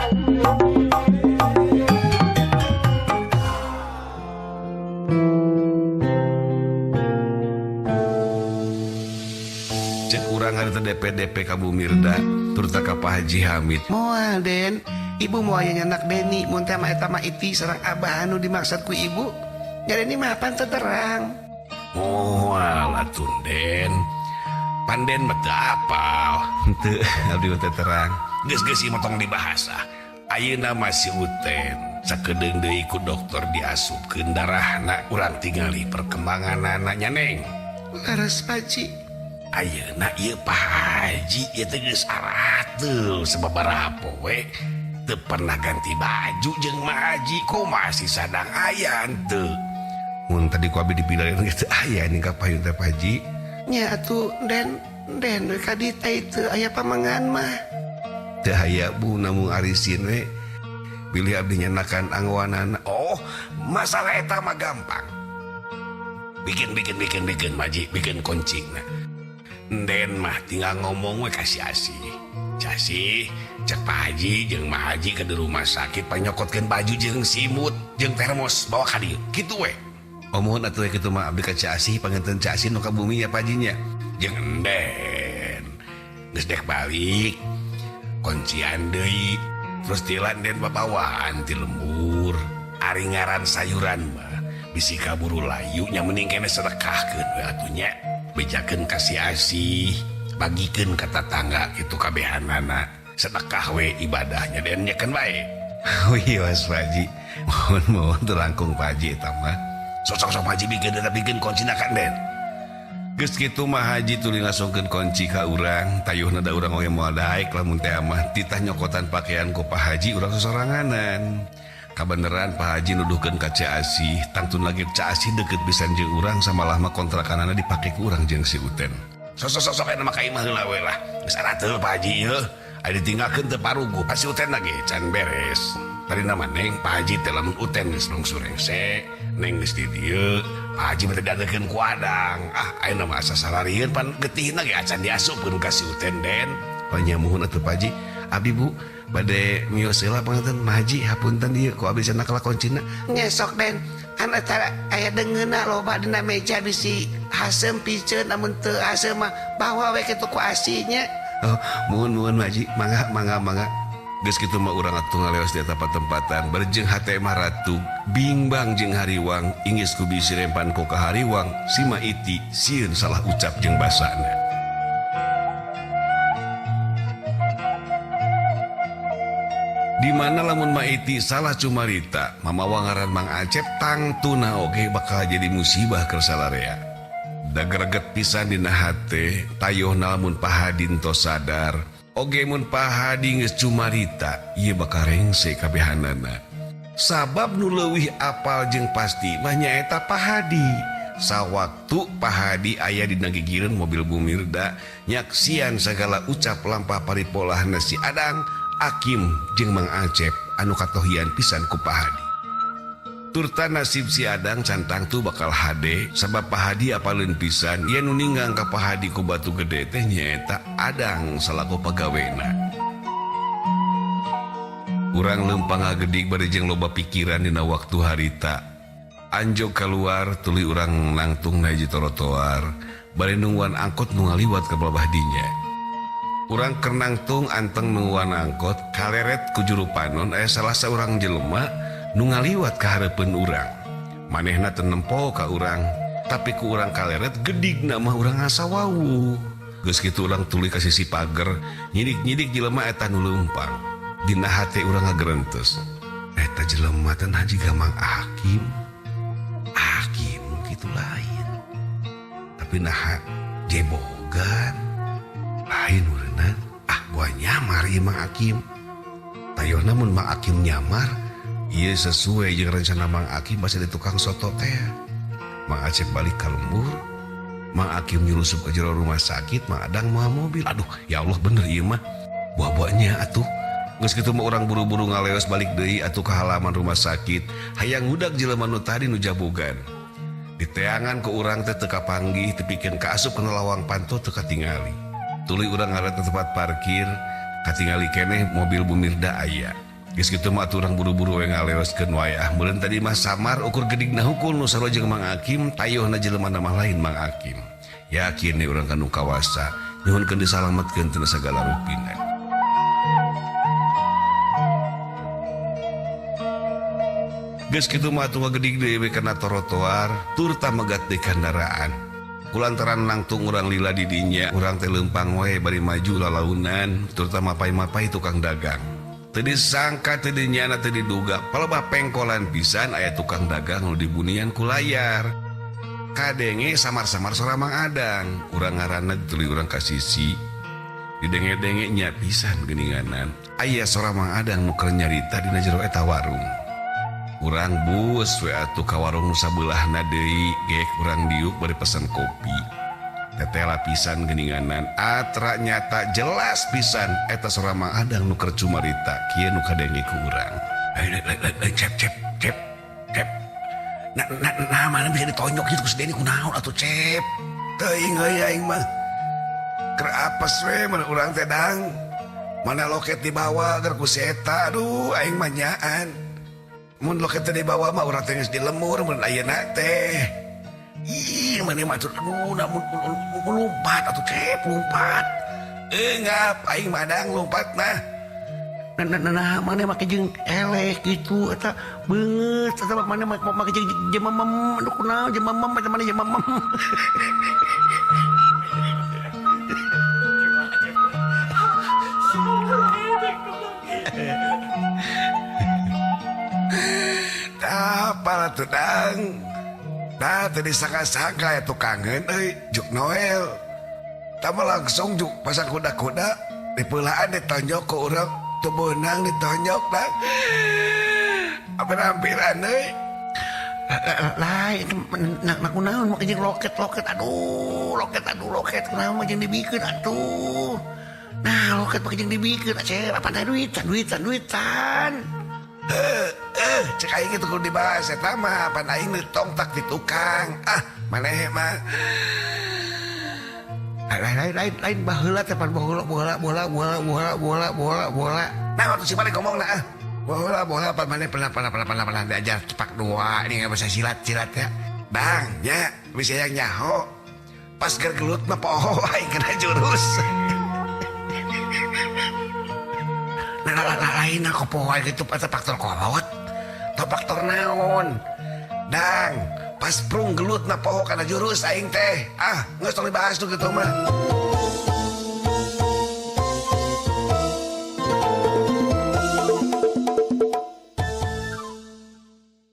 Cek urang harita DPDP ka Bu Mirda turta ka Pak Haji Hamid. Moal Den, ibu moal aya nyanak Deni mun teh mah eta mah iti sareng abah anu dimaksud ku ibu. Nya Deni mah pan teu terang. Moal atuh Den. Panden mah teu apal. Henteu, abdi mah teu terang. Geus-geus ieu mah tong dibahas ah. Ayeuna mah si Uten sakedeung deui ku dokter diasupkeun darahna urang tingali perkembanganana nya Neng. Leres Pak Haji. Ayeuna ieu Pak Haji ieu teh geus arateul sababaraha poe teu pernah ganti baju jeung Mak Haji kumaha si Sadang aya henteu. Mun tadi ku abdi dipilarian geus teu aya ning ka payun teh Pak Haji. Nya atuh Den, Den we ka dieu teh teu aya pamengan mah. Teu aya Bu namung arisin we. Bilih abdi nyenakan anggoanana. Oh, masalah eta mah gampang. Bikin bikin bikin bikin Maji, bikin kuncina. Den mah tinggal ngomong we ka si Asih. Asih, cek Pak Haji jeung Mak Haji ke di rumah sakit panyokotkeun baju jeung simut jeung termos bawa ka dieu. Kitu we. Oh mohon atuh kitu mah abdi ka Ceu Asih panginten Ceu Asih nu ka bumi nya Pak Haji nya. Jeung enden geus dek balik kuncian deui terus tilan den babawaan ti lembur. Ari ngaran sayuran mah bisi kaburu layu nya mending keneh sedekahkeun we atuh nya. Bejakeun ka si Asih, bagikeun ka tatangga kitu kabehanana. Sedekah we ibadahnya den nya keun bae. Wios Pak Haji, mohon mohon teu langkung Pak Haji eta mah. Sok-sok Pak Haji bikin eta bikin kuncina ka den. Geus kitu mah Haji tuluy ngasongkeun kunci ka urang, tayuhna da urang oge moal daek lamun teh mah titah nyokotan pakaian ku Pak Haji urang sosoranganan. Kabeneran Pak Haji nuduhkeun ka Ceu Asih, tangtun lagi Ceu Asih deukeut pisan jeung urang samalah mah kontrakanana dipake ku urang jeung si Uten. Sok-sok-sok eta mah ka imah heula we lah. Geus arateul Pak Haji ieu. Aya ditinggalkeun teu paruguh, pasti Uten lagi can beres. Tadina mah Neng Pak Haji teh lamun Uten geus lungsur rengse, Neng geus di dieu, Pak Haji mah teh diadekeun ku Adang. Ah, ayeuna mah asa salarieun pan getihna ge acan diasupkeun ka si Uten Den. Panyamuhun atuh Pak Haji. Abdi Bu bade mios heula panganten Mak Haji hapunten ieu ku abdi cenah kalakoncina. Nya sok Den, an eta aya deungeunna loba dina meja bisi haseum piceun amun teu haseum mah bawa we kitu ku Asih nya. Oh, muhun muhun Mak Haji, mangga mangga mangga. Geus kitu mah urang atuh ngaleos di eta patempatan bareng hate mah ratu bingbang jeung hariwang inggis ku bisi rempan ku ka hariwang si Ma Iti sieun salah ucap jeung basana. Di mana lamun Ma Iti salah cumarita mamawa ngaran Mang Acep tangtuna oge bakal jadi musibah keur salarea. Da greget pisan dina hate tayohna lamun Pak Hadi tos sadar oge mun Pak Hadi geus cumarita ieu bakal rengse kabehanana. Sabab nu leuwih apal jeung pasti mah nyaeta Pak Hadi. Sawaktu Pak Hadi aya dina gigireun mobil Bu Mirda nyaksian sagala ucap lampah paripolahna si Adang, Akim jeung Mang Acep anu katohian pisan ku Pak Hadi. Turta nasib si Adang can tangtu bakal hade sabab Pak Hadi apaleun pisan yen nu ninggang ka Pak Hadi ku batu gede teh nyaeta Adang salaku pagawena. Urang leumpang ngagedig bari jeung loba pikiran dina waktu harita. Anjog kaluar tuluy urang nangtung na hiji trotoar bari nungguan angkot nu ngaliwat ka balabah dinya. Urang keur nangtung anteng nungguan angkot kaleret ku juru panon aya salah saurang jelema nu ngaliwat ka hareupeun urang. Manehna teu nempo ka urang, tapi ku urang kaleret gedigna mah urang asa wawuh. Geus kitu urang tuluy ka sisi pager, nyidik-nyidik jelema eta nu leumpang. Dina hate urang ngagerentes. Eta jelema teh naha jiga Mang Hakim. Hakim kitu lain. Tapi naha jebogan. Lain ureunang. Ah, boa nyamar ieu Mang Hakim. Tayohna mun Mang Hakim nyamar, ieu sesuai jeung rencana Mang Hakim basa di tukang soto teh. Mang Acep balik ka lembur, Mang Hakim nyulusup ke jero rumah sakit, Mang Adang mawa mobil. Aduh, ya Allah bener ieu mah. Buah-buahnya atuh. Geus kitu mah urang buru-buru ngaleos balik deui atuh ka halaman rumah sakit. Hayang ngudag jelema nu tadi nu jabogan. Diteangan ku urang teh teu kapanggih, tepikeun ka asup kana lawang panto teu katingali. Tuluy urang ngaret ke tempat parkir, katingali keneh mobil Bu Mirda aya. Geus kitu mah atuh urang buru-buru we ngaleoskeun wae ah. Meureun tadi mah samar ukur gedigna hukul nu sarua jeung Mang Akim, tayuhna jelema mah lain Mang Akim. Yakin nih urang kanu kawasa, nyuhunkeun disalametkeun tina sagala rupina. Geus kitu mah atuh ngagedig deui we kana trotoar, turta megat deui kandaraan. Kulantaran langtung urang lila di dinya, urang teh leumpang wae bari maju lalaunan, turta mapai-mapai tukang dagang. Teu disangka, teu dinyana, teu diduga, palebah pengkolan pisan aya tukang dagang nu dibunian ku layar. Kadenge samar-samar sora Mang Adang, urang ngaraneg tuluy urang ka sisi. Didenge-denge nya pisan geuninganan. Aya sora Mang Adang nu keur nyarita dina jero eta warung. Urang bus we atuh ka warung nu sabeulahna deui, gek urang diuk bari pesen kopi. Tetela pisan geuninganan, atra nyata jelas pisan eta sora Mang Adang nu keur cumarita, kieu nu kadenge ku urang. Cep cep cep cep. Nah, nah, nah, mana bisa ditonjok gitu ku si Deni kunaon atuh Cep. Teuing euy aing mah. Keur apes we mun urang teh dang. Mana loket dibawa keur ku si eta, aduh aing mah nyaan. Mun loket teh dibawa mah urang teh geus di lemur mun ayeuna teh. Ih, mana mah atuh aduh namun lompat atuh Cep, lompat. Ngap aing mah dang lompat mah. Nah, nah, nah, mana make jeung eleh gitu eta beungeut eta mana make jeung jememem aduh kunaon jememem eta mana jememem. Tah pala tuh dang. Nah teu disangka-sangka ya tukangeun euy juk Noel. Tah mah langsung juk pasang kuda-kuda dipeulaan ditonjok ku urang teu beunang ditonjok dang. Hampir-hampiran euy. Lain nah kunaon make jeung loket-loket aduh loket kunaon mah jeung dibikeun atuh. Nah loket make jeung dibikeun aceh apa teh duitan duitan duitan. Cek aing kitu kudu dibahas eta mah pan aing tong tak di tukang. Ah maneh mah. Lain lain lain baheula teh pan baheula bola bola bola bola bola bola bola. Nah waktu si maneh ngomong nah. Bola bola pan maneh pernah pernah pernah pernah pernah diajar cepak dua ini nggak bisa silat silat ya. Bang nya bisa yang nyaho. Pas gergelut mah poho aing kena jurus. Nah, lain aku poho gitu eta faktor kolot. Atau faktor naon. Dang, pas prung gelut na poho kana jurus aing teh. Ah, geus tong dibahas tuh kitu mah.